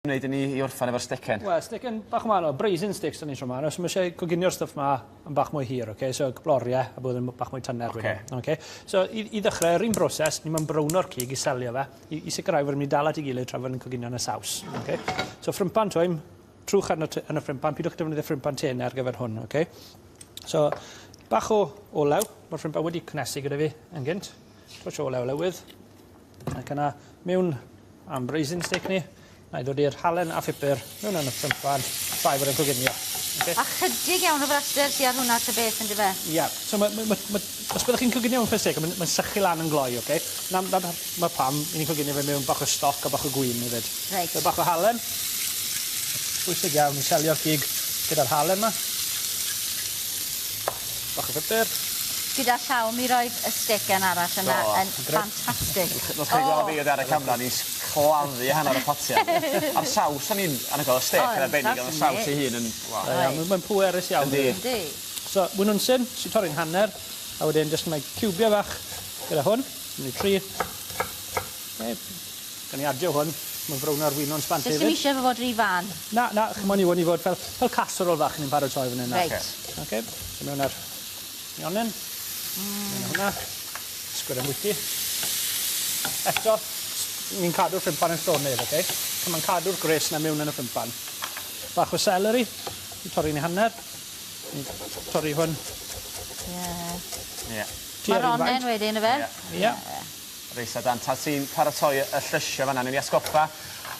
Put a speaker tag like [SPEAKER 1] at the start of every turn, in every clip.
[SPEAKER 1] Wneud i ni i orffen efo'r stecen?
[SPEAKER 2] Wel, stecen bach yn wahanol, braising sticks 'dan ni'n tro 'ma. So ma' isie coginio'r stwff 'ma yn bach mwy hir oce so cwpwl o orie a bod yn bach mwy tyner wedyn.
[SPEAKER 1] Oce.
[SPEAKER 2] Oce? So i i ddechre yr un broses ni moyn browno'r cig i selio fe i i sicrhau fod e'n myn' i dal at 'i gilydd tra fod ni'n coginio yn y saws. Oce? So ffrympan twym, trwch arno t- yn y ffrympan, pidwch defnyddio ffrympan tene ar gyfer hwn, oce? So bach o olew, ma'r ffrympan wedi cnesu gyda fi yn gynt. Twtsh o olew lywydd. Ac yna mewn am braising steak ni. Na i ddod i'r halen a phupur mewn yn y ffrympan tra ei fod e'n coginio. Oce?
[SPEAKER 3] A chydig iawn o fraster sy ar hwnna ta beth on'd yfe?
[SPEAKER 2] Ie. So ma' ma' ma' ma' os byddwch chi'n coginio mewn steak ma'n ma'n sychu lan yn gloi oce? 'Na 'na ma' pam 'yn ni'n coginio fe mewn bach o stoc a bach o gwin hefyd.
[SPEAKER 3] Reit.
[SPEAKER 2] So bach o halen. Bwysig iawn i selio'r cig gyda'r halen 'ma. Bach o bupur.
[SPEAKER 3] Gyda llaw mi roedd y stecen arall yna yn ffantastig.
[SPEAKER 1] Wrth chi gweld fi oddi ar y camera o'n i'n claddu hanner y potia. A'r saws o'n i'n anhygoel, y stêc yn arbennig ond y saws ei hun yn waw.
[SPEAKER 2] Ie mae'n pwerus iawn.
[SPEAKER 1] Yndi.
[SPEAKER 3] Yndi.
[SPEAKER 2] So winwnsyn sy torri'n hanner a wedyn jyst mae ciwbie fach gyda hwn, mynd i tri. Neu gawn ni adio hwn, ma'n frowno'r winwns bant hefyd.
[SPEAKER 3] Does dim isie fe fod ry fân.
[SPEAKER 2] Na, na, ch'mo' ni wn i fod fel fel casserole fach ni'n paratoi fan 'yn nawr.
[SPEAKER 3] Reit.
[SPEAKER 2] Oce, so mewn â'r nionyn. Mewn â hwnna. Sgwr ambwyty. Eto, ni'n cadw'r ffrimpan yn llonydd, oce? So ma'n cadw'r gwres 'na mewn yn y ffrimpan. Bach o celery, i torri'n i hanner. Ni'n torri hwn.
[SPEAKER 3] Ie.
[SPEAKER 1] Ie.
[SPEAKER 3] Ma'r onnen wedyn yfe?
[SPEAKER 1] Ie.
[SPEAKER 2] Ie.
[SPEAKER 1] Reit ta Dan, tra ti'n paratoi y llysie fan 'na, newn ni atgoffa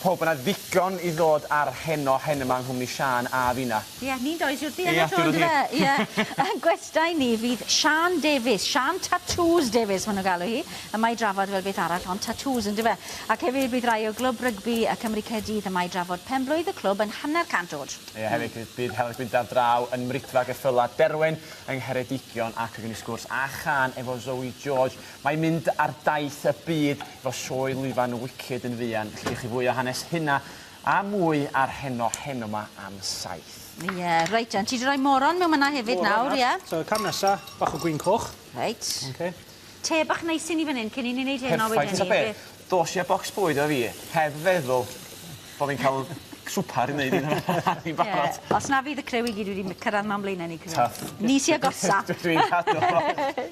[SPEAKER 1] pawb bo' 'na ddigon i ddod ar heno hen yma yng nghwmni Siân a finna.
[SPEAKER 3] Ie, ni'n doi sy wrthi yn y to on'd yfe? Ie. Yn gwestai ni fydd Siân Davies, Siân Tatŵs Davies ma' nw'n galw hi, yma i drafod wel beth arall ond tatŵs yndyfe? Ac hefyd bydd rai o Glwb Rygbi y Cymry Caerdydd yma i drafod penblwydd y clwb yn hanner cant o'd.
[SPEAKER 1] Ie, hefyd bydd Heledd Gwyndaf draw yn Mridfa Geffyla Derwen yng Ngheredigion ac fe gewn ni sgwrs a chân efo Zoe George. Mae'n mynd ar daith y byd efo sioe lwyfan Wicked yn fuan, felly gewch chi fwy o hanes hynna a mwy ar Heno Heno 'ma am saith.
[SPEAKER 3] Ie, reit ten, ti 'di roi moron mewn myna hefyd nawr, ie?
[SPEAKER 2] So cam nesa, bach o gwin coch.
[SPEAKER 3] Reit.
[SPEAKER 2] Oce.
[SPEAKER 3] Te bach neis i ni fan 'yn cyn i ni neud heno
[SPEAKER 1] Perffaith,
[SPEAKER 3] wedyn
[SPEAKER 1] ta
[SPEAKER 3] 'ny.
[SPEAKER 1] be', dos i â bocs bwyd efo fi, heb feddwl bo' fi'n ca'l swpar i neud i'n i'n barod.
[SPEAKER 3] Ie, os na fydd y criw i gyd wedi cyrraedd ma'n blaenau ni cofio.
[SPEAKER 1] Tough.
[SPEAKER 3] Ni sy agosa.
[SPEAKER 1] Dwi'n cadw fo.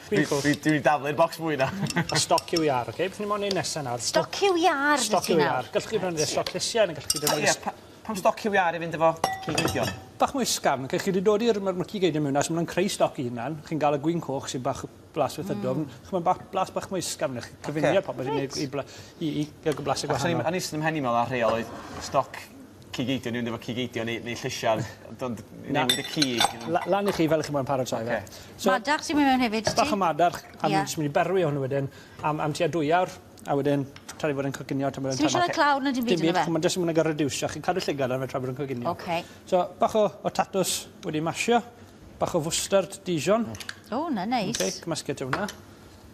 [SPEAKER 1] Dwi dwi dwi'n daflu'r bocs mwy na.
[SPEAKER 2] A stoc cyw iâr, oce? Beth ni moyn neud nesa nawr?
[SPEAKER 3] Stoc cyw iâr
[SPEAKER 2] Stoc cyw iâr. Gallwch chi brynu stoc llysiau neu gallwch chi defnyddio...
[SPEAKER 1] Ie, pa- pam stoc cyw iâr i fynd efo cig eidion?
[SPEAKER 2] Bach mwy ysgafn, oce? Chi 'di dod i'r... Ma'r ma' cig eidion mewn 'na so ma' nw'n creu stoc 'u hunan. Chi'n ga'l y gwin coch sy'n bach blas eitha dwfn. Ch'mo' bach blas bach mwy ysgafn i chi. Cyfuniad popeth i neud i bla- i i gael blasu gwahanol.
[SPEAKER 1] O'n i syth ym mhen i'n me'wl ar rheol oedd stoc cig eidion i fynd efo cig eidion neu neu llysia ond newid y cig.
[SPEAKER 2] Lan i chi fel 'ych chi moyn paratoi fe.
[SPEAKER 3] So, madarch sy'n mynd mewn hefyd ti?
[SPEAKER 2] Bach o madarch a ni'n jyst mynd i berwi hwn wedyn am am tua dwy awr a wedyn tra 'i fod yn coginio tra bod e'n
[SPEAKER 3] Sim isie roi clawr na dim byd
[SPEAKER 2] Dim byd, ch'mo' jyst yn myn' i ga'l reducio, chi'n cadw llygad arno fe tra bod e'n coginio.
[SPEAKER 3] Oce.
[SPEAKER 2] So bach o o tatws wedi masio. Bach o fwstard Dijon.
[SPEAKER 3] O, 'na neis.
[SPEAKER 2] Oce, cymysgu eto hwnna.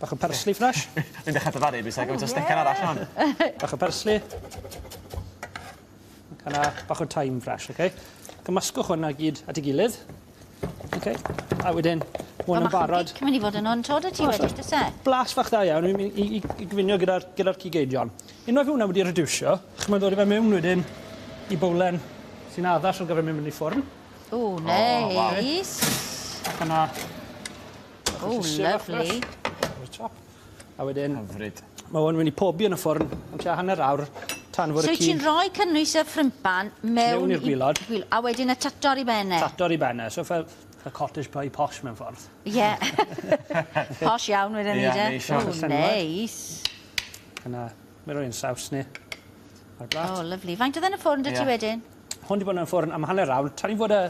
[SPEAKER 2] Bach o persli ffres.
[SPEAKER 1] Fi'n dechre dyfaru bysa gymaint o stecan arall hon.
[SPEAKER 2] Bach o persli. Ac yna bach o thyme fresh, oce? Cymysgwch hwnna gyd at ei gilydd. Oce? A wedyn, ma' hwn yn barod.
[SPEAKER 3] Wel, mynd i fod yn hwn 'to 'da ti wedyn, does e?
[SPEAKER 2] Blas fach dda iawn i i i i gyfunio gyda'r gyda'r cig eidion. Unwaith ma' hwnna wedi reducio, ch'mod ddod â fe mewn wedyn i bowlen sy'n addas ar gyfer mynd mewn i ffwrn.
[SPEAKER 3] O, neis.
[SPEAKER 2] Ac yna...
[SPEAKER 3] O, lyfli.
[SPEAKER 2] Ar y top. A wedyn...
[SPEAKER 1] Hyfryd.
[SPEAKER 2] Mae hwn mynd i pobi yn y ffwrn am tua hanner awr tan fod y cig...
[SPEAKER 3] So ti'n rhoi cynnwys y ffrympan mewn...
[SPEAKER 2] Mewn i'r gwilod.
[SPEAKER 3] A wedyn y tato ar ei ben e?
[SPEAKER 2] Tato ar ei ben e. So fel, fel cottage pie posh mewn ffordd.
[SPEAKER 3] Ie. Posh iawn wedyn ni de.
[SPEAKER 1] Ie, neis.
[SPEAKER 3] O, neis.
[SPEAKER 2] Yna, mi roi'n saws ni. Ar blat.
[SPEAKER 3] O, lyfli. Faint oedd yn y ffwrn 'da ti wedyn?
[SPEAKER 2] Hwn 'di bod yn y ffwrn am hanner awr, tan i fod y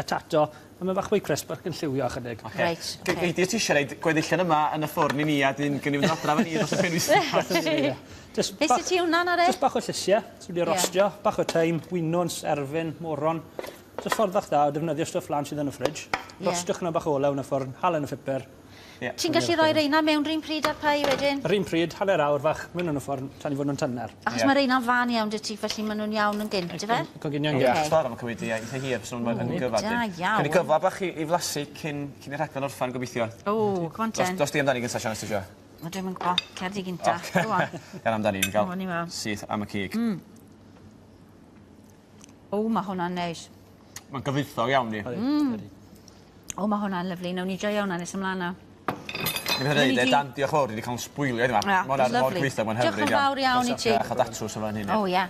[SPEAKER 2] y tato, a mae bach mwy crisp ac yn lliwio ychydig.
[SPEAKER 1] Oce.
[SPEAKER 3] Reit, oce.
[SPEAKER 1] Gei di os ti isie roid gweddillion yma yn y ffwrn i ni a 'dyn gewn ni fynd adra efo ni dros y penwythnos.
[SPEAKER 2] Ie. Jyst
[SPEAKER 3] Be' sy tu wnna nawr 'e?
[SPEAKER 2] Jyst bach o llysie sy wedi rostio, bach o thyme, winwns, erfyn, moron. Jyst ffordd fach dda o defnyddio stwff lan sydd yn y fridge.
[SPEAKER 3] Ie.
[SPEAKER 2] Rostiwch hwnna bach o olew yn y ffwrn, halen a phupur.
[SPEAKER 1] Ie.
[SPEAKER 3] Ti'n gallu rhoi reina mewn 'run pryd â'r pie wedyn?
[SPEAKER 2] Yr un pryd, hanner awr fach, mewn yn y ffwrn, tan i fod nhw'n tyner.
[SPEAKER 3] Achos mae reina'n fân iawn 'da ti, felly maen nhw'n iawn yn gynt, ife?
[SPEAKER 2] Coginio'n gynt.
[SPEAKER 1] Ie, achos ma'n cymryd ie, eitha hir os nhw'n yn gyfan.
[SPEAKER 3] Da iawn.
[SPEAKER 1] Cawn ni gyfle bach i, i flasu cyn, cyn i'r rhaglen orffan gobeithio.
[SPEAKER 3] O, come on ten.
[SPEAKER 1] Dos, dos di amdani gynta, Sian, os ti isio.
[SPEAKER 3] O, dwi'm yn gwbo. Cer di gynta. Go on.
[SPEAKER 1] Iawn amdani, ni'n gael syth am y cig.
[SPEAKER 3] O, ma' hwnna'n neis.
[SPEAKER 1] Mae'n gyfoethog iawn di.
[SPEAKER 3] Mm. O, ma' hwnna'n lyfli. Nawn ni joio hwnna nes ymlaen nawr.
[SPEAKER 1] Ni fedra i ddeud Dan, diolch fawr, dwi 'di ca'l 'yn sbwylio heddiw 'ma.
[SPEAKER 3] Ia,
[SPEAKER 1] Ma' hwnna'n mor
[SPEAKER 3] lyfli.
[SPEAKER 1] gweithio, mae'n hyfryd
[SPEAKER 3] Diolch yn fawr iawn i ti.
[SPEAKER 1] A cha'l datws yn fan hyn.
[SPEAKER 3] O ia.